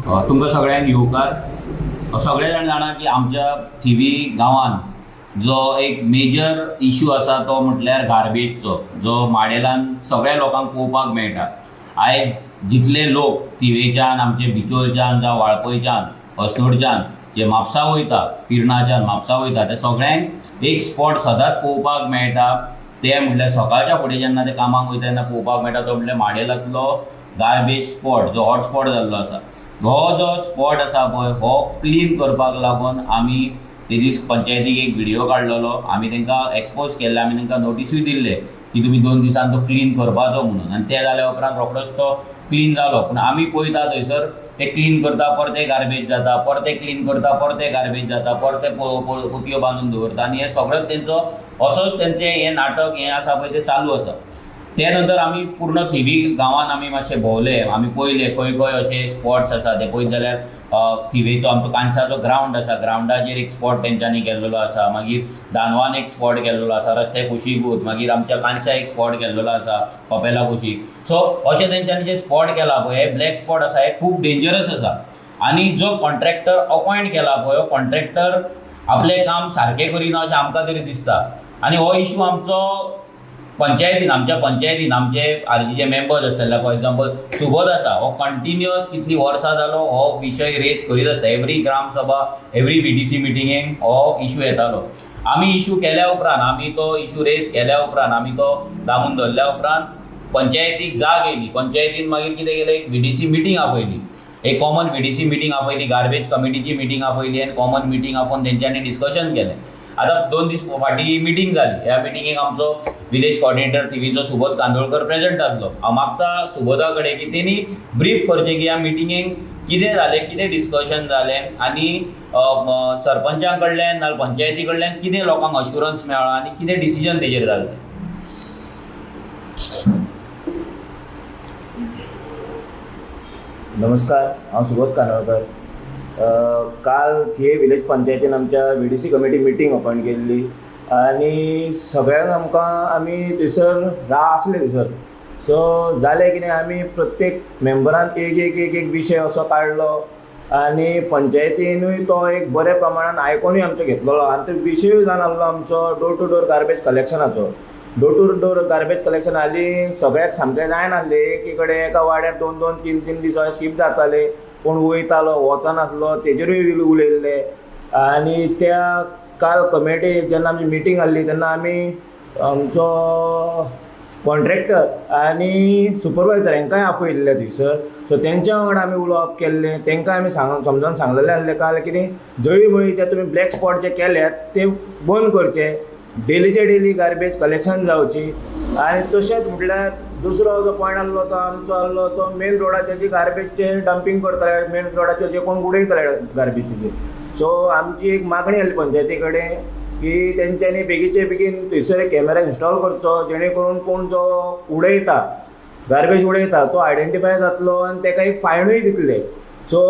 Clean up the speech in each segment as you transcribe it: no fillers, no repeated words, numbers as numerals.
तुमकां सगळ्यांक येवकार. सगळे जाण जाणा की आमच्या थिवी गांवांत जो एक मेजर इशू आसा तो म्हटल्यार गार्बेजचो, जो माडेलान सगळ्या लोकांक पळोवपाक मेळटा. आयज जितले लोक थिवेच्यान, आमचे बिचोलच्यान जावं वाळपयच्यान, अस्नोडच्यान जे म्हापसा वयता, पिर्णाच्यान म्हापसा वयता, ते सगळ्यांक एक स्पॉट सदांच पळोवपाक मेळटा. ते म्हटल्यार सकाळच्या फुडें जेन्ना ते कामाक वयता तेन्ना पळोवपाक मेळटा, तो म्हटल्यार माडेलांतलो गार्बेज स्पॉट जो हॉटस्पॉट जाल्लो आसा. हो जो स्पॉट आसा पळय, हो क्लीन करपाक लागून आमी ते दीस पंचायतीक एक व्हिडियो काडलेलो. आमी तांकां एक्सपोज केल्ले, आमी तांकां नोटिसूय दिल्ले की तुमी 2 दिसान तो क्लीन करपाचो म्हणून. आनी ते जाल्या उपरांत रोखडोच तो क्लीन जालो. पूण आमी पळयता थंयसर ते क्लीन करता, परते गार्बेज जाता, परते क्लीन करता, परते गार्बेज जाता, परते पोतयो बांदून दवरता. आनी हें सगळें तेंचो असोच तेंचें हें नाटक हें आसा पळय तें चालू आसा. ते नंतर आमी पूर्ण थिवी गांवांत आमी मातशे भोंवले, आमी पळयले खंय खंय अशे स्पॉट्स आसा. ते पळयत जाल्यार थिवेचो आमचो कांसाचो ग्रावंड आसा, ग्रावंडाचेर एक स्पॉट तेंच्यांनी केल्लेलो आसा. मागीर दानवान एक स्पॉट केल्लेलो आसा रस्त्या कुशीकूच. मागीर आमच्या कांसा एक स्पॉट केल्लेलो आसा कपेला कुशीक. सो अशें तेंच्यांनी जे स्पॉट केला पळय, हे ब्लॅक स्पॉट आसा, हे खूब डेंजरस आसा. आनी जो कॉन्ट्रॅक्टर अपॉयंट केला पळय, हो कॉन्ट्रॅक्टर आपलें काम सारकें करिना अशें आमकां तरी दिसता. आनी हो इशू आमचो पंचायतीन, आमच्या पंचायतीन आमचे आरजीचे मेंबर्स आसतले, फॉर एग्जाम्पल सुबोध आसा, हो कंटिन्युअस कितलीं वर्सां जालो हो विशय रेज करीत आसता. एवरी ग्राम सभा, एवरी VDC मिटिंगेक हो इशू येतालो. आमी इशू केल्या उपरांत, आमी तो इशू रेज केल्या उपरांत, आमी तो दामून धरल्या उपरांत पंचायतीक जाग येयली. पंचायतीन मागीर कितें केलें, एक VDC meeting आपयली, एक कॉमन VDC meeting आपयली, गार्बेज कमिटीची मिटींग आपयली आनी कॉमन मिटींग आपोवन तेंच्यांनी डिस्कशन केलें. आतां 2 दीस फाटीं मिटींग जाली. ह्या मिटिंगेक आमचो विलेज कॉर्डिनेटर थिवीचो सुबोध कांदोळकर प्रेजंट आसलो. हांव मागता सुबोधा कडेन की तेणी ब्रीफ करचें की ह्या मिटिंगेक कितें जालें, कितें डिस्कशन जालें आनी सरपंचां कडल्यान नाल्यार पंचायती कडल्यान कितें लोकांक अश्युरन्स मेळ्ळा आनी कितें डिसिजन तेजेर जालें. नमस्कार, हांव सुबोध कांदोळकर. काल थिये विलेज पंचायतीन आमच्या VDC committee meeting appoint केल्ली आनी सगळ्यांक आमकां आमी थंयसर आसले थंयसर. सो जालें कितें, आमी प्रत्येक मेंबरान एक एक एक एक विशय असो काडलो आनी पंचायतीनूय तो एक बऱ्या प्रमाणान आयकोनूय आमचो घेतलेलो. आनी तो विशयूय जावन आसलो आमचो डोर टू डोर गार्बेज कलेक्शनाचो. Door to door garbage collection हालीं सगळ्याक सामकें जायनासलें. एकी कडेन एका वाड्यार 2 2 3 3 दीस स्कीप जाताले, कोण वयतालो वचनासलो, तेजेरूय उलयल्ले. आनी त्या काल कमिटी जेन्ना आमची मिटींग आहली तेन्ना आमी आमचो कॉन्ट्रॅक्टर आनी सुपरवायजर हांकांय आपयल्ले थंयसर. सो तेंच्या वांगडा आमी उलोवप केल्लें, तेंकां आमी समजोन सांगलेलें आहलें काल कितें जळी मळी जे तुमी ब्लॅक स्पॉट जे केल्यात ते बंद करचे, डेलीचे डेली गार्बेज कलेक्शन जावची. आनी तशेंच म्हटल्यार दुसरो जो पॉयंट आहलो तो आमचो आहलो तो मेन रोडाचेर जी गार्बेजचे डंपींग करताले, मेन रोडाचेर जे कोण उडयताले गार्बेज तेजेर. सो आमची एक मागणी आहली पंचायती कडेन की तेंच्यांनी बेगीचे बेगीन थंयसर एक कॅमेरा इन्स्टॉल करचो, जेणे करून कोण जो उडयता गार्बेज उडयता तो आयडेंटिफाय जातलो आनी तेका एक फायनूय दितले. सो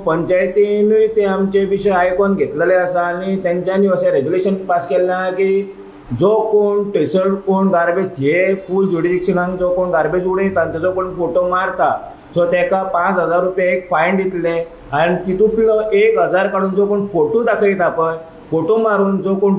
पंचायतीनूय ते आमचे विशय आयकोन घेतलेले आसा आनी तेंच्यांनी अशें रेजोल्युशन पास केल्लें आहा की जो कोण थंयसर कोण गार्बेज हे फूल ज्युरिडिक्शनान जो कोण गार्बेज उडयता आनी तेजो कोण फोटो मारता, सो तेका 5,000 रुपया एक फायन दितले. आनी तितूंतलो 1,000 काडून जो कोण फोटो दाखयता पळय, फोटो मारून जो कोण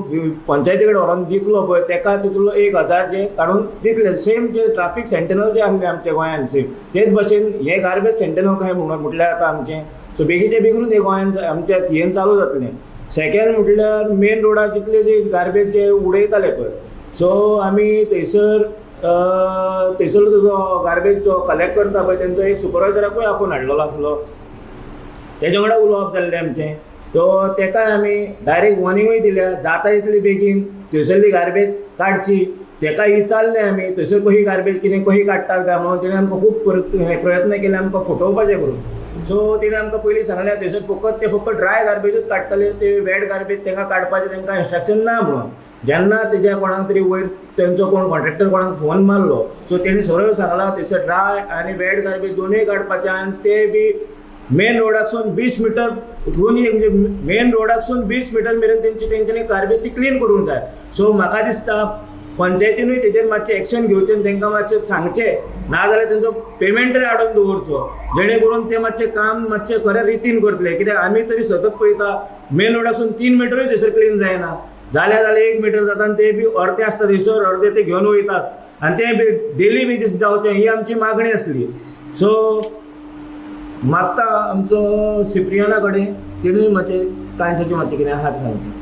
पंचायती कडेन व्हरोन दितलो पळय तेका तितूंतलो 1,000 जे काडून दितले. सेम जे ट्राफीक सेंटिनल जे आसले आमच्या गोंयान सेम तेच भशेन हे गार्बेज सेंटिनल खंय म्हटल्यार आतां आमचें. सो बेगीचे बेगीनूच हे गोंयान आमच्या थियेन चालू जातलें. सेकेंड म्हटल्यार मेन रोडार जितले जे गार्बेज जे उडयताले पळय, सो आमी थंयसर थंयसर जो गार्बेज जो कलेक्ट करता पळय तेंचो एक सुपरवायजराकूय आपोवन हाडलेलो आसलो, तेज्या वांगडा उलोवप जाल्लें आमचें. सो तेकाय आमी डायरेक्ट वॉर्निंगूय दिल्या, जाता तितली बेगीन थंयसरली गार्बेज काडची. तेका विचारलें आमी थंयसर कशी गार्बेज कितें कशी काडटात काय म्हणून, तेणें आमकां खूब प्रयत्न केले आमकां फटोवपाचें करून. सो तेणें आमकां पयलीं सांगलें थंयसर फकत ते फकत ड्राय गार्बेजूच काडटले, ते वेट गार्बेज तांकां काडपाचें तांकां इन्स्ट्रक्शन ना म्हणून. जेन्ना तेज्या कोणाक तरी वयर तेंचो कोण कॉन्ट्रॅक्टर कोणाक फोन मारलो, सो तेणी सरळ सांगलां थंयसर ड्राय आनी वेट गार्बेज दोनूय काडपाचें आनी ते बी मेन रोडाकसून 20 मिटर दोनूय, म्हणजे मेन रोडाकसून 20 मिटर मेरेन तेंची तेंच्यांनी गार्बेज ती क्लीन करूंक जाय. सो म्हाका दिसता पंचायतीनूय तेजेर मातशें एक्शन घेवचें आनी तांकां मातशें सांगचें, नाजाल्यार तेंचो पेमेंट तरी हाडून दवरचो, जेणे करून ते मातशें काम मातशें खऱ्या रितीन करतले. कित्याक आमी तरी सतत पळयता, मेन रोडासून 3 मिटरूय थंयसर क्लीन जायना. जाल्यार जाल्यार 1 मिटर जाता आनी ते बी अर्दे आसता थंयसर, अर्दे ते घेवन वयतात आनी ते बी डेली बेजीस जावचें ही आमची मागणी आसली. सो मागता आमचो सिप्रियाना कडेन, तेणूय मातशें तांच्याचें मातशें कितें आहा तें सांगचें.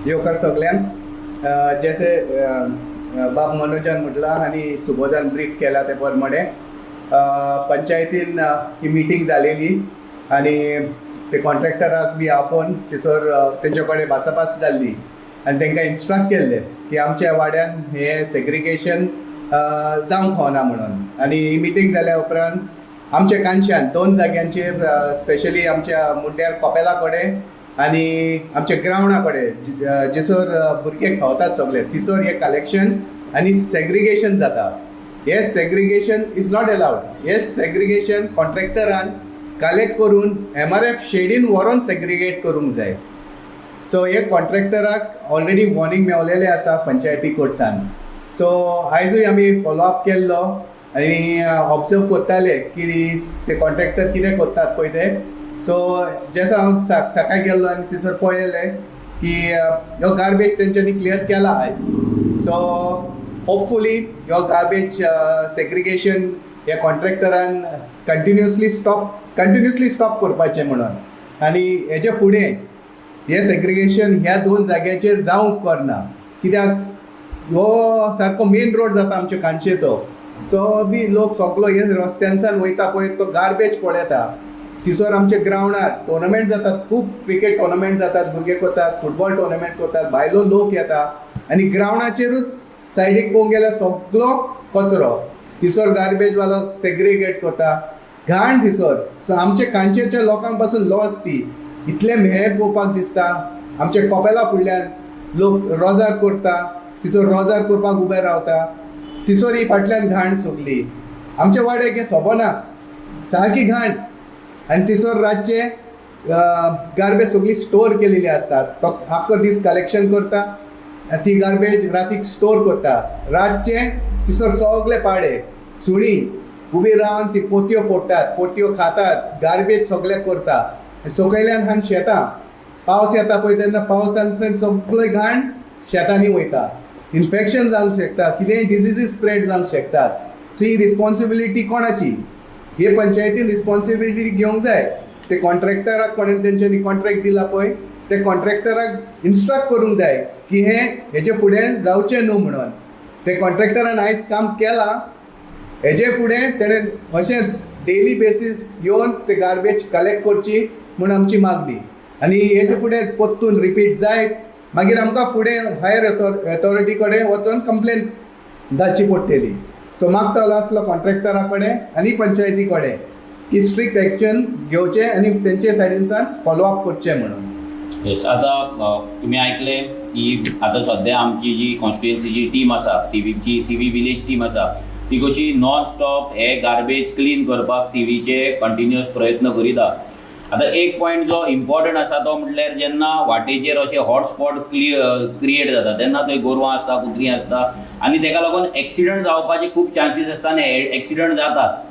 येवकार सगल्यांक. जशें बाब मनोजान म्हटलां आनी सुबोधान ब्रीफ केला ते प्रमाणे, पंचायतीन ही मिटींग जालेली आनी ते कॉन्ट्रॅक्टराक बी आपोवन थंयसर तेंच्या कडेन भासाभास जाल्ली आनी तांकां इन्स्ट्रक्ट केल्लें की आमच्या वाड्यान हें सेग्रिगेशन जावंक फावना म्हणून. आनी ही मिटींग जाल्या उपरांत आमच्या कानशान दोन जाग्यांचेर, स्पेशली आमच्या मुड्ड्यार कोपेला कडेन आनी आमच्या ग्रावंडा कडेन, जिसर भुरगे खेळतात सगळे, थिसर हें कलेक्शन आनी सेग्रिगेशन जाता. हे सेग्रिगेशन is not allowed. हे सेग्रिगेशन कॉन्ट्रॅक्टरान कलेक्ट करून एमआरएफ शेडीन व्हरोन सेग्रिगेट करूंक जाय. सो हे कॉन्ट्रॅक्टराक ऑलरेडी वॉर्निंग मेवलेलें आसा पंचायती कडसान. सो आयजूय आमी फॉलोअप केल्लो आनी ऑब्जर्व करताले की ते कॉन्ट्रॅक्टर कितें करतात पळय ते. सो जसो हांव सकाळी गेल्लो आनी थंयसर पळयलें की ह्यो गार्बेज तेंच्यांनी क्लियर केला आयज. सो होपफुली ह्यो गार्बेज सेग्रिगेशन ह्या कॉन्ट्रॅक्टरान कंटिन्युअसली स्टॉप करपाचें म्हणून आनी हेजे फुडें हे सेग्रिगेशन ह्या दोन जाग्याचेर जावंक करना, कित्याक हो सारको मेन रोड जाता आमच्या कानशेचो. सो बी लोक सगलो हे रस्त्यांच्यान वयता पळय, तो गार्बेज पळयता. थंयसर आमच्या ग्रावंडार टोर्नामेंट जातात, खूब क्रिकेट टोर्नामेंट जातात, भुरगे करतात, फुटबॉल टोर्नामेंट करतात, भायलो लोक येता आनी ग्रावंडाचेरूच सायडीक पळोवंक गेल्यार सगलो कचरो. थंयसर गार्बेज वालो सेग्रिगेट करता, घाण थंयसर. सो आमच्या कानशेच्या लोकांक पासून लॉस ती इतलें म्हेळ पळोवपाक दिसता. आमच्या कोपेला फुडल्यान लोक रोजार करता, थंयसर रोजार करपाक उबे रावता, थंयसर ही फाटल्यान घाण सगली. आमच्या वाड्याक हें सोबना, सारकी घाण. आनी थंयसर रातचे गार्बेज सगळी स्टोर केलेली आसतात. तो आख्खो दीस कलेक्शन करता आनी ती गार्बेज रातीक स्टोर करता. रातचे थंयसर सगळे पाडे सुणी उबी रावन ती पोतयो फोडटात, पोतयो खातात, गार्बेज सगळे करता. आनी सकयल्यान हान शेतां, पावस येता पळय तेन्ना पावसान सगळे घाण शेतांनी वयता. इन्फेक्शन जावंक शकता, कितेंय डिजिजीस स्प्रेड जावंक शकतात. सो ही रिस्पॉन्सिबिलिटी कोणाची? हे पंचायतीन रिस्पॉन्सिबिलिटी घेवंक जाय. ते कॉन्ट्रॅक्टराक कोणें तेंच्यांनी कॉन्ट्रॅक्ट दिला पळय, ते कॉन्ट्रॅक्टराक इन्स्ट्रक्ट करूंक जाय की हें हेजे फुडें जावचें न्हू म्हणून. ते कॉन्ट्रॅक्टरान आयज काम केलां, हेजे फुडें तेणें अशेंच डेली बेसीस येवन ते गार्बेज कलेक्ट करची म्हूण आमची मागणी. आनी हेजे फुडें परतून रिपीट जायत मागीर आमकां फुडें हायर ऑथॉरिटी कडेन वचोन कंप्लेन घालची पडटली. सो मागतलो आसलो कॉन्ट्रॅक्टरा कडेन आनी पंचायती कडेन की स्ट्रिक्ट एक्शन घेवचें आनी तेंचे सायडीनसान फॉलो अप करचें म्हणून. येस, आतां तुमी आयकलें की आतां सद्या आमची जी कॉन्स्टिट्युएन्सीची टीम आसा, थिवीची, थिवी विलेज टीम आसा, ती कशी नॉन स्टॉप हे गार्बेज क्लीन करपाक थिवीचे कंटिन्युअस प्रयत्न करीत आहा. आतां एक पॉयंट जो इम्पॉर्टंट आसा तो म्हटल्यार, जेन्ना वाटेचेर अशे हॉटस्पॉट क्रिएट जाता तेन्ना थंय गोरवां आसता, कुत्री आसता आनी तेका लागून एक्सिडंट जावपाचे खूब चान्सीस आसता आनी एक्सिडंट जातात.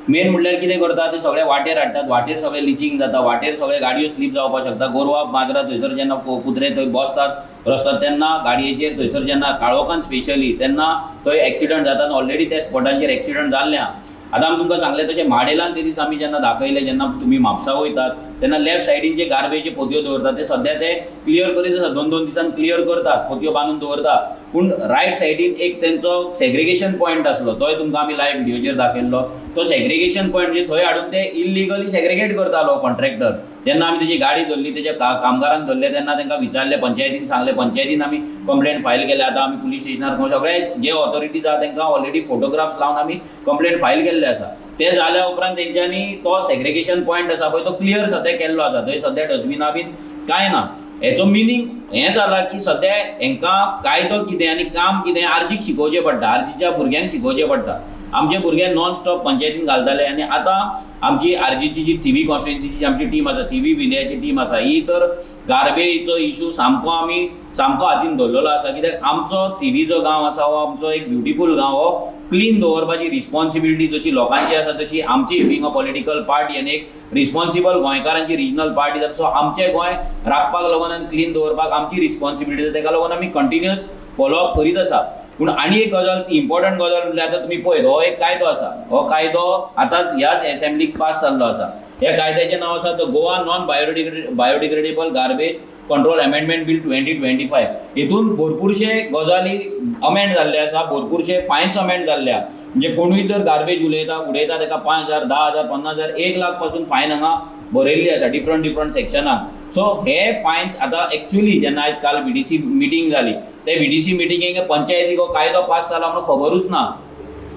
मेन म्हटल्यार कितें करता, ते सगळे वाटेर हाडटात, वाटेर सगळें लिचींग जाता, वाटेर सगळे गाडयो स्लीप जावपाक शकता. गोरवां, माजरां थंयसर जेन्ना कुत्रे थंय बसतात रस्त्यार, तेन्ना गाडयेचेर थंयसर जेन्ना काळोखान स्पेशली, तेन्ना थंय एक्सिडंट जातात. ऑलरेडी त्या स्पॉटांचेर एक्सिडंट जाल्ले आहा. आतां आमी तुमकां सांगलें तशें, माडेलान ते दीस आमी जेन्ना दाखयलें, जेन्ना तुमी म्हापसा वयतात तेन्ना लेफ्ट सायडीन जे गार्बेजचे पोतयो दवरतात ते सद्या ते क्लियर करीत आसा. दोन दोन दिसान क्लियर करतात, पोतयो बांदून दवरता. पूण रायट सायडीन एक तेंचो सेग्रिगेशन पॉयंट आसलो, तोय तुमकां आमी लायव्ह व्हिडियोचेर दाखयल्लो. तो सेग्रिगेशन पॉयंट म्हणजे थंय हाडून ते इलिगली सेग्रिगेट करतालो कॉन्ट्रॅक्टर. जेन्ना आमी तेजी गाडी धरली, तेच्या कामगारांक धरले, तेन्ना तांकां विचारलें, पंचायतीन सांगलें, पंचायतीन आमी कंप्लेंट फायल केल्या. आतां आमी पुलीस स्टेशनार सगळे जे ऑथॉरिटीज आहा तांकां ऑलरेडी फोटोग्राफ्स लावन आमी कंप्लेंट फायल केल्ले आसा. ते जाल्या उपरांत तेंच्यांनी तो सेग्रिगेशन पॉयंट आसा पळय, तो क्लियर सद्या केल्लो आसा. थंय सद्या डस्टबिना बीन कांय ना. हेचो मिनींग हें जाला की सद्या हेंकां कायदो कितें आनी काम कितें आरजीक शिकोवचें पडटा, आरजीच्या भुरग्यांक शिकोवचें पडटा. आमचे भुरगे नॉन स्टॉप पंचायतीन घालताले. आनी आतां आमची आरजीची जी थिवी कॉन्स्टिट्युएन्सीची आमची टीम आसा, थिवी विलेजाची टीम आसा, ही तर गार्बेजचो इशू सामको आमी सामको हातीन धरलेलो आसा. कित्याक आमचो थिवी जो गांव आसा हो आमचो एक ब्युटिफूल गांव, हो क्लीन दवरपाची रिस्पॉन्सिबिलिटी जशी लोकांची आसा तशी आमची बींग अ पॉलिटिकल पार्टी आनी एक रिस्पॉन्सिबल गोंयकारांची रिजनल पार्टी जाता. सो आमचें गोंय राखपाक लागून आनी क्लीन दवरपाक आमची रिस्पॉन्सिबिलिटी आसा. तेका लागून आमी कंटिन्युअस फॉलोअप करीत आसा. पूण आनी एक गजाल, ती इम्पॉर्टंट गजाल म्हणल्यार आतां तुमी पळयत हो एक कायदो आसा. हो कायदो आतांच ह्याच एसेंब्लीक पास जाल्लो आसा. ह्या कायद्याचें नांव आसा the Goa Non Biodegradable Garbage Control Amendment Bill 2025. हितून भरपूरशे गजाली अमेंड जाल्ले आसा, भरपूरशे फायन्स अमेंड जाल्ले आसा. म्हणजे कोणूय जर गार्बेज उडयता उडयता ताका 5,000, 10,000, 50,000, 1 लाख पासून फायन हांगा बरयल्ली आसा डिफरंट डिफरंट सेक्शनान. सो हे फायन्स आतां एक्चुली जेन्ना आयज काल व्हीडीसी मिटींग जाली, ते व्हीडीसी मिटिंगेक पंचायतीक हो कायदो पास जाला म्हणून खबरूच ना.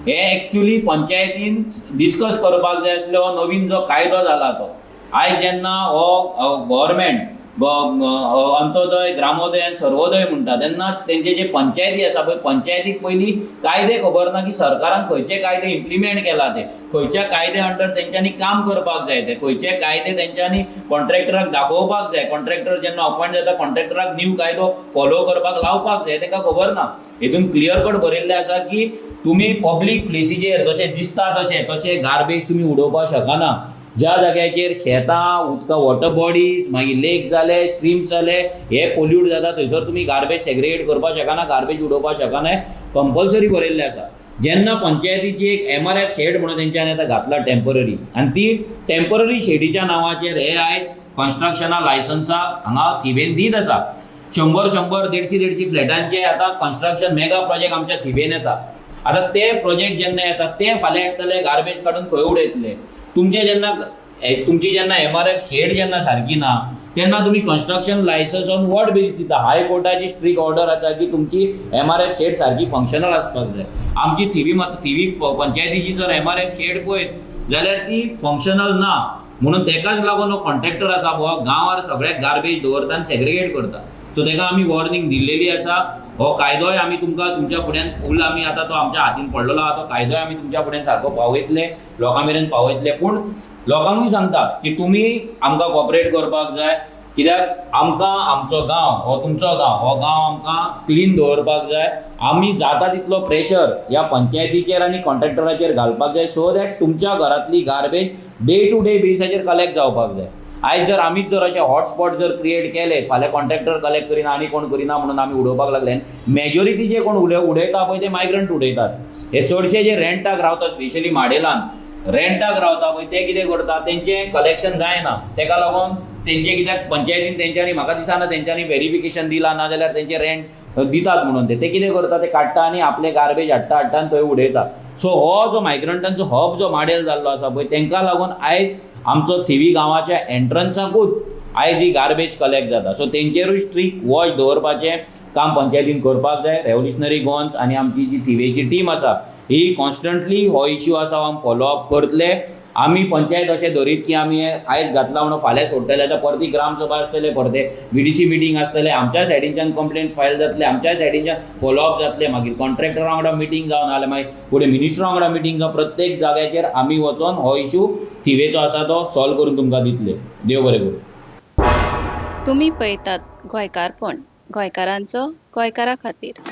हे एक्चुली पंचायतीन डिस्कस करपाक जाय आसलो. हो नवीन जो कायदो जाला तो आयज जेन्ना हो गव्हर्मेंट अंत्योदय, ग्रामोदय आनी सर्वोदय म्हणटा तेन्ना तेंचे जे पंचायती आसा पळय, पंचायतीक पयलीं कायदे खबर ना की सरकारान खंयचे कायदे इम्प्लिमेंट केला, ते खंयच्या कायदे अंडर तेंच्यांनी काम करपाक जाय, ते खंयचे कायदे तेंच्यांनी कॉन्ट्रॅक्टराक दाखोवपाक जाय. कॉन्ट्रॅक्टर जेन्ना अपॉयंट जाता, कॉन्ट्रॅक्टराक न्यू कायदो फॉलो करपाक लावपाक जाय, तांकां खबर ना. हितून क्लियर कट बरयल्लें आसा की तुमी पब्लीक प्लेसीचेर जशें दिसता तशें तशें गार्बेज तुमी उडोवपाक शकना. ज्या जाग्याचेर शेतां, उदकां, वॉटर बॉडीज, मागीर लेक जाले, स्ट्रीम्स जाले, हे पोल्यूट जाता थंयसर तुमी गार्बेज सेग्रिगेट करपाक शकना, गार्बेज उडोवपाक शकना, कंपल्सरी बरयल्लें आसा. जेन्ना पंचायतीची एक एमआरएफ शेड म्हणून तेंच्यांनी आतां घातला टेम्पररी आनी ती टेम्पररी शेडीच्या नांवाचेर हे आयज कन्स्ट्रक्शना लायसन्सां हांगा थिवेन दीत आसा. शंबर शंबर, देडशी देडशी फ्लॅटांचे आतां कन्स्ट्रक्शन मेगा प्रोजेक्ट आमच्या थिवेन येता. आतां ते प्रोजेक्ट जेन्ना येता, ते फाल्यां येतले, गार्बेज काडून खंय उडयतले? तुमचे जेन्ना तुमची जेन्ना एमआरएफ शेड जेन्ना सारकी ना तेन्ना तुमी construction licence on what basis दिता? हाय कोर्टाची स्ट्रीक ऑर्डर आसा की तुमची एमआरएफ शेड सारकी फंक्शनल आसपाक जाय. आमची थिवी मत थिवी पंचायतीची जर एमआरएफ शेड पळयत जाल्यार ती फंक्शनल ना. म्हणून तेकाच लागून हो कॉन्ट्रॅक्टर आसा हो गांवार सगळ्याक गार्बेज दवरता आनी सेग्रिगेट करता. सो तेका आमी वॉर्निंग दिल्लेली आसा. हो कायदोय आमी तुमकां तुमच्या फुड्यान फूल आमी आतां तो आमच्या हातीन पडलेलो आहा, तो कायदोय आमी तुमच्या फुड्यान सारको पावयतले, लोकां मेरेन पावयतले. पूण लोकांकूय सांगता की तुमी आमकां कॉपरेट करपाक जाय, कित्याक आमकां आमचो गांव हो तुमचो गांव, हो गांव आमकां क्लीन दवरपाक जाय. आमी जाता तितलो प्रेशर ह्या पंचायतीचेर आनी कॉन्ट्रॅक्टराचेर घालपाक जाय, सो that तुमच्या घरांतली गार्बेज डे टू डे बेसिसाचेर कलेक्ट जावपाक जाय. आयज जर आमीच जर अशे हॉटस्पॉट जर क्रिएट केले, फाल्यां कॉन्ट्रॅक्टर कलेक्ट करिना आनी कोण करिना म्हणून आमी उडोवपाक लागले. मेजॉरिटी जे कोण उडयता पळय ते मायग्रंट उडयतात. हे चडशे जे रेंटाक रावता, स्पेशली माडेलान रेंटाक रावता पळय, ते कितें करता, तेंचें कलेक्शन जायना. तेका लागून तेंचे, कित्याक पंचायतीन तेंच्यांनी म्हाका दिसना तेंच्यांनी वेरिफिकेशन दिलां ना जाल्यार तेंचे रेंट दितात म्हणून. ते ते कितें करता, ते काडटा आनी आपले गार्बेज हाडटा हाडटा आनी थंय उडयता. सो हो जो मायग्रंटांचो हब जो माडेल जाल्लो आसा पळय, तेंकां लागून आयज आमचो थिवी गांवाच्या एंट्रन्साकूच आयज ही गार्बेज कलेक्ट जाता. सो तेंचेरूय स्ट्रीक वॉच दवरपाचें काम पंचायतीन करपाक जाय. रेव्होल्युशनरी गोवन्स आनी आमची जी थिवेची टीम आसा ही कॉन्स्टंटली हो इश्यू आसा आमी फॉलो अप करतले. आमी पंचायत अशें धरीत की आमी आयज घातला म्हणून फाल्यां सोडटले. आतां परती ग्रामसभा आसतले, परते व्हीडीसी मिटींग आसतले, आमच्या सायडीनच्यान कंप्लेंट्स फायल जातले, आमच्या सायडीनच्यान फॉलोअप जातले, मागीर कॉन्ट्रॅक्टरा वांगडा मिटींग जावन नाल्यार मागीर फुडें मिनिस्टरा वांगडा मिटींग जावन प्रत्येक जाग्याचेर आमी वचोन हो इशू थिवेचो आसा तो सॉल्व करून तुमकां दितले. देव बरें करूं. तुमी पळयतात गोंयकारपण, गोंयकारांचो गोंयकारा खातीर.